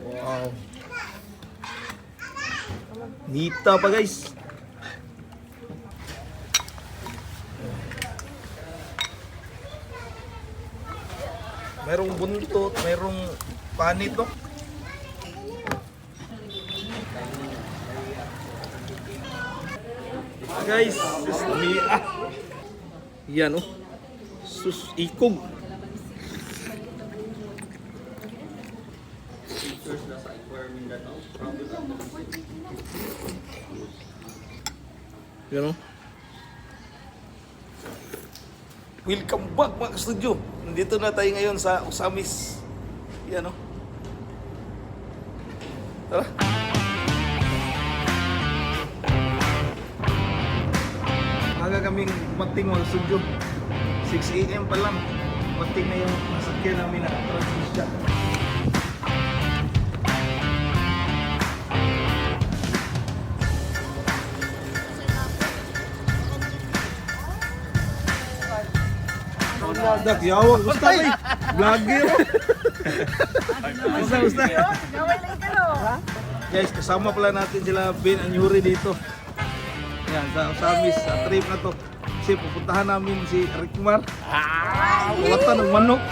Wow. Nita pa guys. Merong buntot, merong panit no. Guys, yan oh. Sus ikog. Yan oh. Welcome back mga ka-studio. Nandito na tayo ngayon sa Osamis. Yan oh. Tara. Aga kaming mating mga studio. 6 AM pa lang. Mating na yung nasakyan namin na transmission. Dak, yawa. Gusta ba eh? Vlogger. Gusta. Guys, kasama pala natin sila Ben and Yuri dito. Yan, sa Osamis, sa trip na to. Kasi pupuntahan namin si Rickmar. Wata ng manok.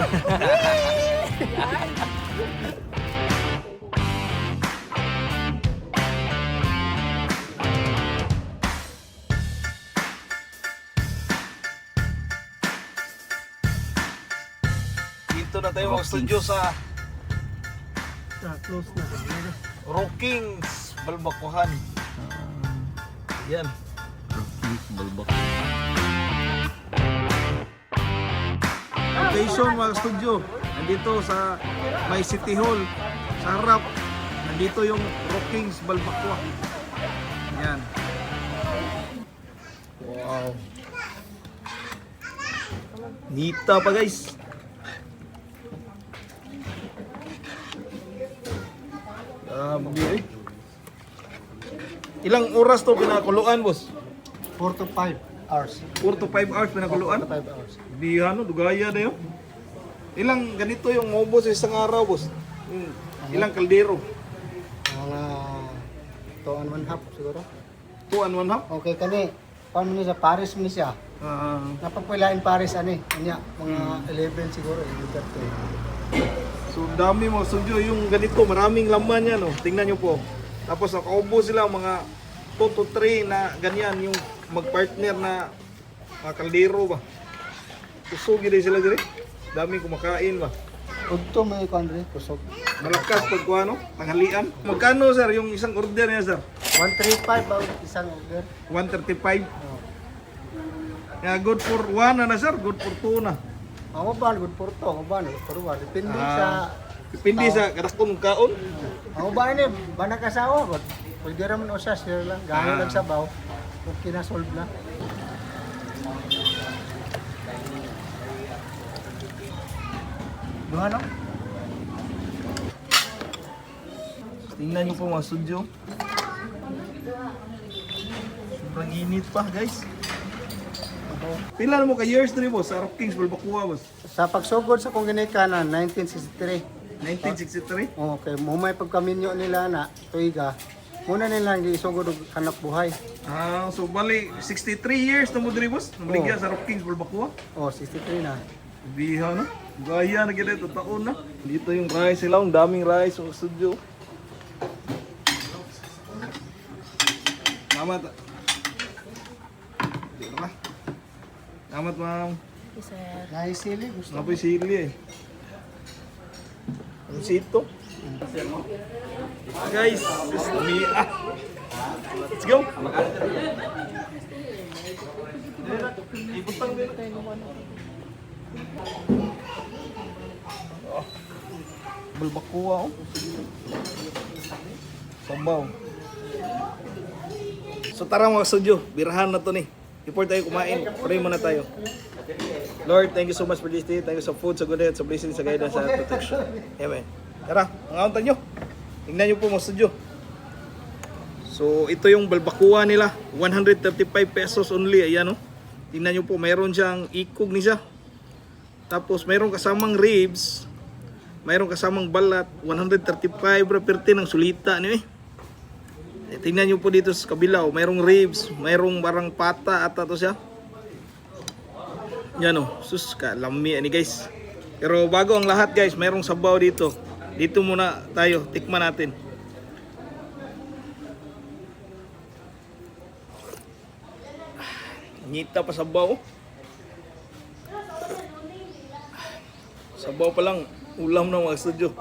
Dito na tayo mga studio sa close na. Rockings, Balbakuhan. Yan. Rockings, Balbakuhan. Location mga studio. Nandito sa may City Hall. Sa harap. Nandito yung Rockings, Balbakuhan. Yan. Wow. Nita pa guys. Ilang oras to pinakuluan, boss? 4 to 5 hours. 4 to 5 hours pinakuluan? 4 to 5 hours. Di ano, dugaya na yun. Ilang ganito yung maubos sa isang araw, boss? Ilang kaldero? Mga 2 and 1 half siguro. 2 and 1 half? Okay, kani. Paano mo siya? Paris mo siya. Napagpilain Paris, ani. Kanya, mga 11 siguro. 11, 13. So dami mga studio, yung ganito, maraming laman yan, oh. Tingnan nyo po. Tapos nakaubo sila mga 2 to 3 na ganyan, yung magpartner na mga kaldero ba. Kusog din sila diri. Daming kumakain ba. Udto may kandre, kusog. Malakas pag ano, tanghalian. Magkano sir yung isang order niya sir? 135 ang isang order. 135. Oh. Yeah, good for 1 na sir, good for 2 na. Ako ba, good for to, ako ba, good for 1. Depende sa... Depende sa kadakon mong kaon. Ako ba ini, ba nakasawa ko? Pwede raman o siya, share lang. Gano'n lang sabaw. Okay na, solve na. Duha no? Tingnan nyo po mga studio. Sobrang init pa guys. Pila na mo ka years na rin boss sa Rockings, Balbakuha boss? Sa pagsugod sa kong ginikanan, 1963. 1963? Okay, may pagkaminyo nila na tuiga. Muna nila hindi isugod og hanap buhay. So bali 63 years na mo diri boss. Namaligya sa Rockings, Balbakuha. Oh, 63 na. Biha no? Gaya na gina ito taon na. Dito yung rice sila, ang daming rice sa studio. Salamat. Dito na. Salamat ma'am. Naisili, gusto. Napoy sili eh. Ano sito? Guys, let's go. Ibutang din. Balbakuha oh. Sabaw. So tara mga studio, birahan na to ni. Before tayo kumain, pray muna tayo. Lord, thank you so much for this day. Thank you sa food, sa good health, sa blessing, sa guidance, sa protection. Amen. Tara, mangauntan nyo. Tingnan nyo po mga studio. So ito yung balbakuha nila, 135 pesos only. Ayan o. Tingnan nyo po, mayroon siyang ikog ni siya. Tapos mayroon kasamang ribs. mayroong kasamang balat, 135 bro, perti ng sulita ni tingnan nyo po dito sa kabilaw, mayroong ribs, mayroong barang pata ata to siya. Yan sus ka lami ani guys. Pero bago ang lahat guys, mayroong sabaw dito. Dito muna tayo, tikman natin. Ngita pa sabaw. Sabaw pa lang, ulam na mga studio.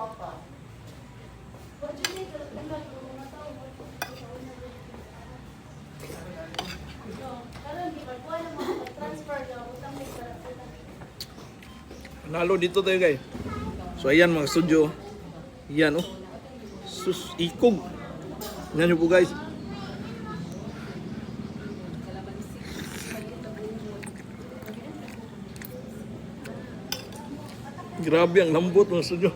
Nalo dito tayo guys. So ayan mga studio. Yan sus ikog. Yan nyo po guys. Grabe ang lambot mga studio.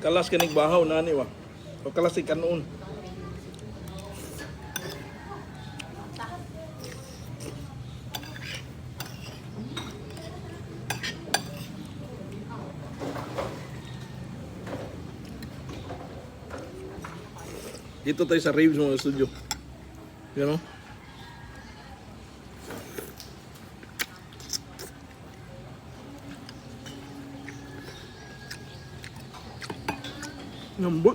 Kalas kanig bahaw nani wa. O kalas si kanon. Dito tayo sa ribs mga studio. You know? Lambot.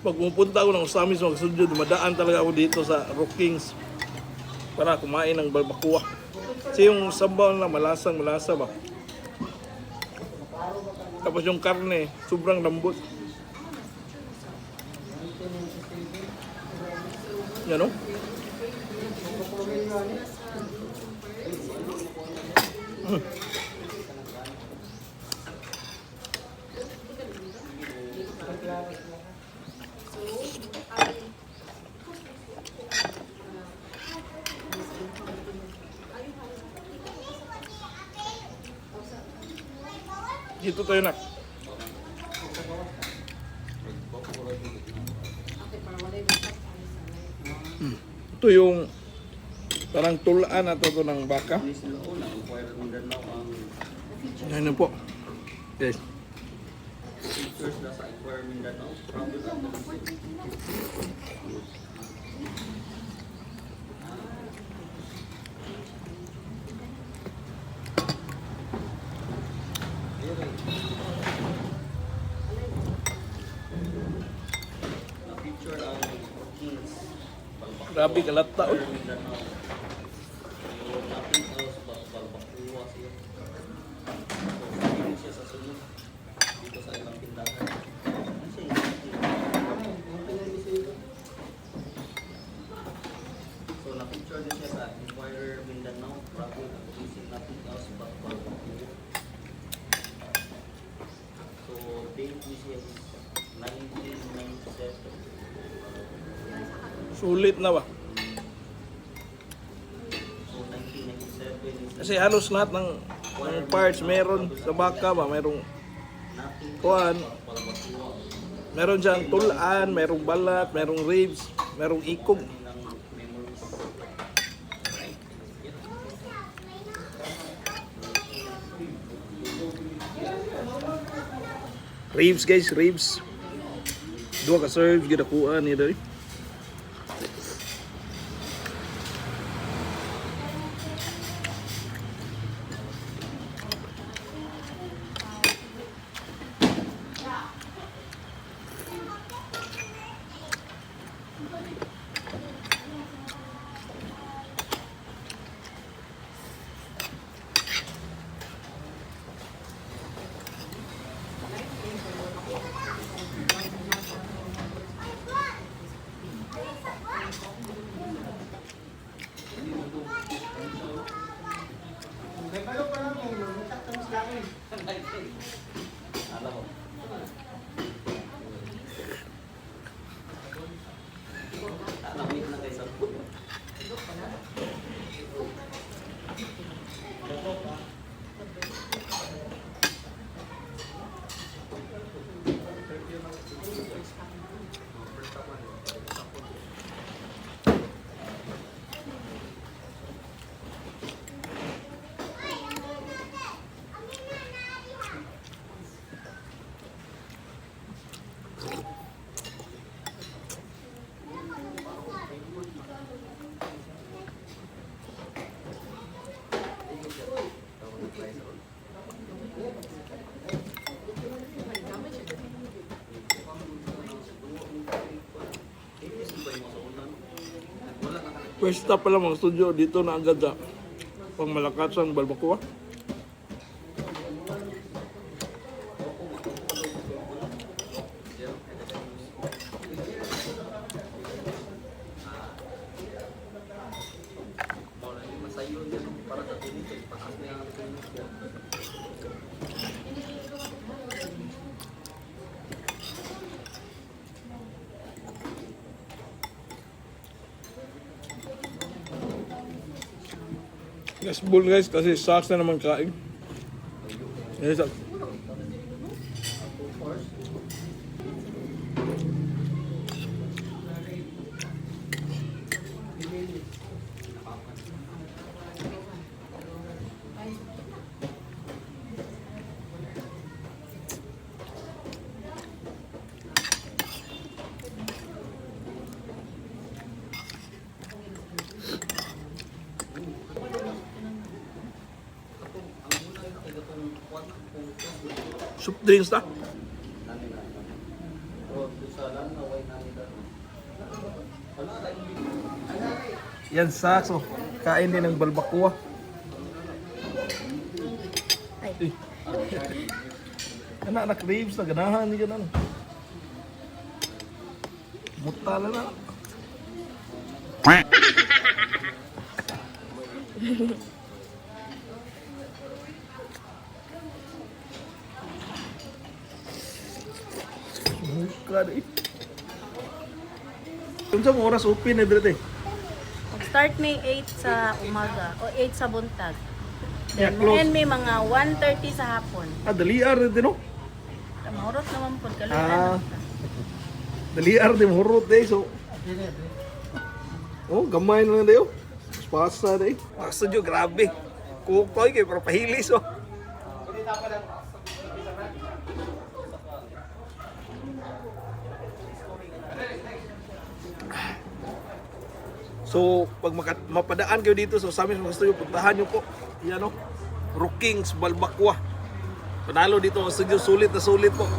Pag pumunta ako ng Osamis mga studio, dumadaan talaga ako dito sa Rockings para kumain ng barbacoa. Kasi yung sabaw na malasa ba. Tapos yung karne, sobrang lambot. Yan Dito tayo na. Ito yung parang tulaan na to ng baka. Yan po. Yes. Grabe kalata. Sulit na ba? Kasi halos lahat ng parts meron sa baka ba, merong kuan, meron dyan tulaan, merong balat, merong ribs, merong ikog. Ribs guys, ribs. Dua ka serves gidakuan ni dali. First stop pa lang mga studio dito na agad sa Pangmalakasan, Balbacoa. Yes, bull guys, kasi sucks na naman kain. Yes, soup drinks na. Yan sucks, oh. Kain din ng Balbacoa. Ay. Anak ribs na ganahan ni ganan. Mutala na. Mukha eh. Kung sa oras open eh, brete. Start may 8 sa umaga o 8 sa buntag. Yeah, Then close. end may mga 1:30 sa hapon. Daliar din, no? Mahurot naman po. Ah. Kalutan. Daliar din, hurot eh. So, Dili, oh, gamay na dayo. Pasa day. Pasa jo, grabe. Kukoy kay para pahilis, oh. So, pag mapadaan kayo dito sa amin sa studio, puntahan nyo po. Yan, oh. Rookings, Balbacoa. Panalo dito sa studio, sulit na sulit po.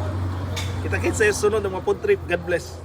Kita-kits sa sunod ng mga food trip. God bless.